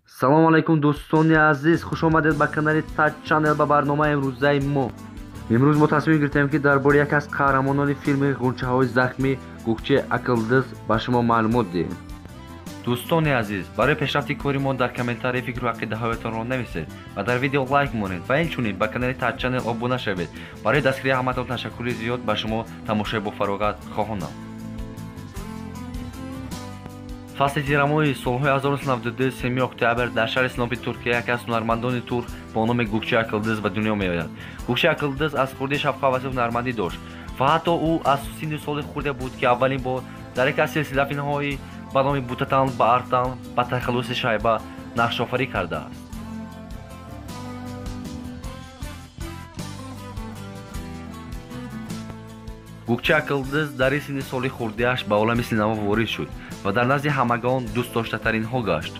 Салом алейкум дӯстони азиз, хуш омадед ба канали Taj Channel ба барномаи имрӯзаи мо. Имрӯз мо тасмим гирифтем, ки дар бораи яке аз қаҳрамонони филми Ғунчаҳои захмӣ Гукче Акылдыз ба шумо маълумот диҳем. Дӯстони азиз, барои пешрафти кори мо дар комментарии фикру ақидаҳоятонро нависед ва дар видео лайк монед ва инчунин ба канали Taj Channel обуна шавед. Барои дастгирии ҳаматон ташаккури зиёд, ба шумо тамошои бофароғат хоҳонам. Фасли тирамоҳи солҳои 1992 3 октябр дар шаҳри Синопи Туркия яке аз ҳунармандони турк бо номи Гукче Акылдыз ба дунё меояд. Гукче Акылдыз аз хурдӣ шавқу ҳаваси ҳунармандӣ дошт ва ҳатто ӯ аз синни соли хурде буд, ки аввалин бор дар яке аз силсилафилмҳои ба номи Бутатан ба Артан ба тахаллуси Шайба нақшофарӣ кардааст. Гукче Акылдыз дар ин синни соли хурдиаш ба олами синемо ворид шуд ва дар назди ҳамагон дӯстдоштатаринҳо гашт.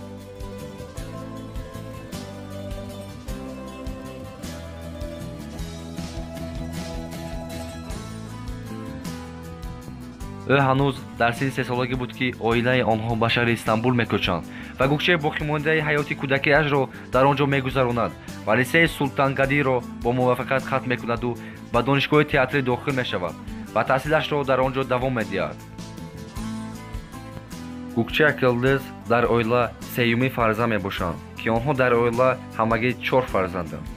Ӯ ҳанӯз дар синни сесолагӣ буд, ки оилаи онҳо ба шаҳри Истанбул мекӯчанд ва Гукче боқимондаи ҳаёти кӯдакиашро дар он ҷо мегузаронад ва литсеи Султангадиро бо муваффақият хатм мекунаду ба донишгоҳи театрӣ дохил мешавад ва таҳсилашро дар он ҷо давом медиҳад. Гукче Акылдыз дар оила сеюмин фарзанд мебошанд, ки онҳо дар оила ҳамагӣ 4 фарзанданд.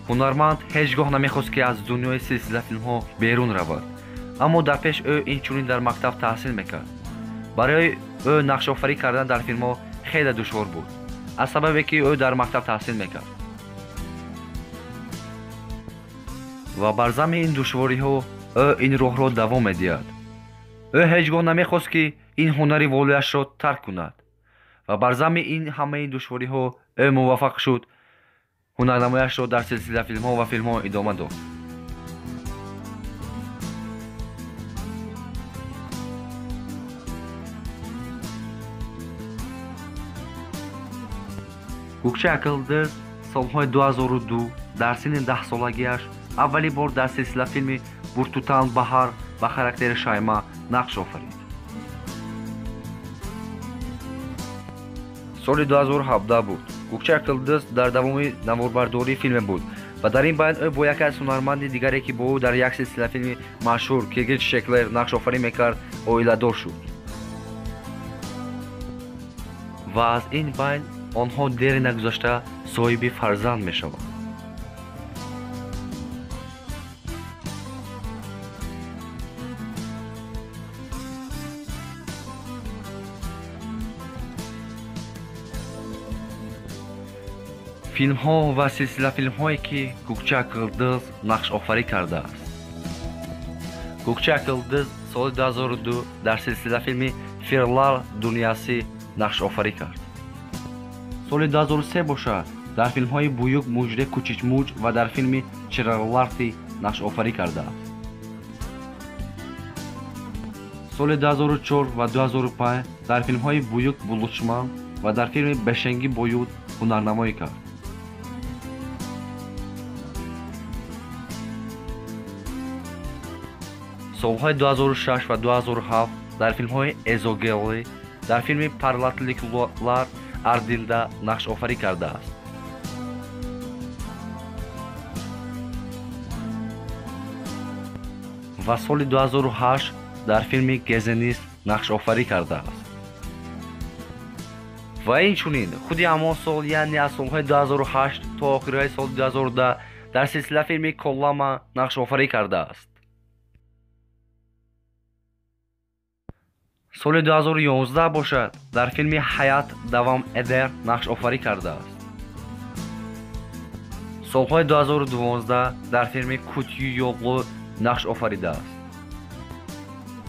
Ҳунарманд ҳеҷ гоҳ намехост, ки аз дунёи силсилафилмҳо берун равад, аммо дар пеш ӯ инчунин дар мактаб таҳсил мекард. Барои ӯ нақшофарӣ кардан дар филмҳо хеле душвор буд, аз сабабе ки ӯ дар мактаб таҳсил мекард. Ва бар замми ин душвориҳо ӯ ин роҳро давом медиҳад. Ӯ ҳеҷ гоҳ намехост, ки ин ҳунари волояшро тарк кунад ва бар замми ин ҳамаи душвориҳо ӯ муваффақ шуд, ҳунарнамояшро дар силсилафилмҳо ва филмҳо идома дод. Гукче Акылдыз солҳои 2002 дар синни 10-солагиаш аввалин бор дар силсилафилми Буртутан Баҳар ба характери Шайма нақш офарид. Соли 2017 буд. Гукче Акылдыз дар давоми наворбардории филме буд ва дар ин байн ӯ бо яке аз ҳунарманди дигаре, ки бо ӯ дар як силсилафилми машҳур Киргил Чичеклер нақшофарӣ мекард, оиладор шуд. Ва аз ин байн онҳо дери нагузашта соҳиби фарзанд мешаванд. Филмҳо ва силсилафилмҳое, ки Гукче Акылдыз нақшофарӣ кардааст. Гукче Акылдыз соли 2002 дар силсилафилми Фирлар Дунияси нақшофарӣ кард. Соли 2003 бошад дар филмҳои Буюк Мужде Кучичмуҷ ва дар филми Чирағларти нақшофарӣ кардааст. Соли 2004 ва 2005 дар филмҳои Буюк Булучман ва дар филми Бешенги Боюд ҳунарнамоӣ кард. Солҳои 2006 ва 2007 дар филмҳои Эзогелли, дар филми Parlaklıklar Ardında нақшофарӣ кардааст. Ва соли 2008 дар филми Гезенист нақшофарӣ кардааст. Ва инчунин худи ҳамон сол, яъне аз солҳои 2008 то охирҳои соли 2010 дар силсилафилми Коллама нақшофарӣ кардааст. Соли 2011 бошад дар филми Ҳаят давом эдер нақшофарӣ кардааст. Солҳои 2012 дар филми Кутю Йоғлу нақш офаридааст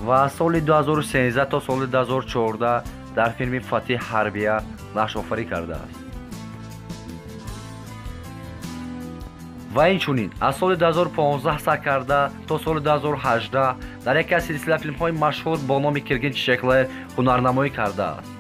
ва аз соли 2013 то соли 2014 дар филми Фатиҳ Ҳарбия нақшофарӣ кардааст. Ва инчунин аз соли 2015 сар карда то соли 2018 дар яке аз силсилафилмҳои машҳур бо номи Киргин Чичеклер ҳунарнамоӣ кардааст.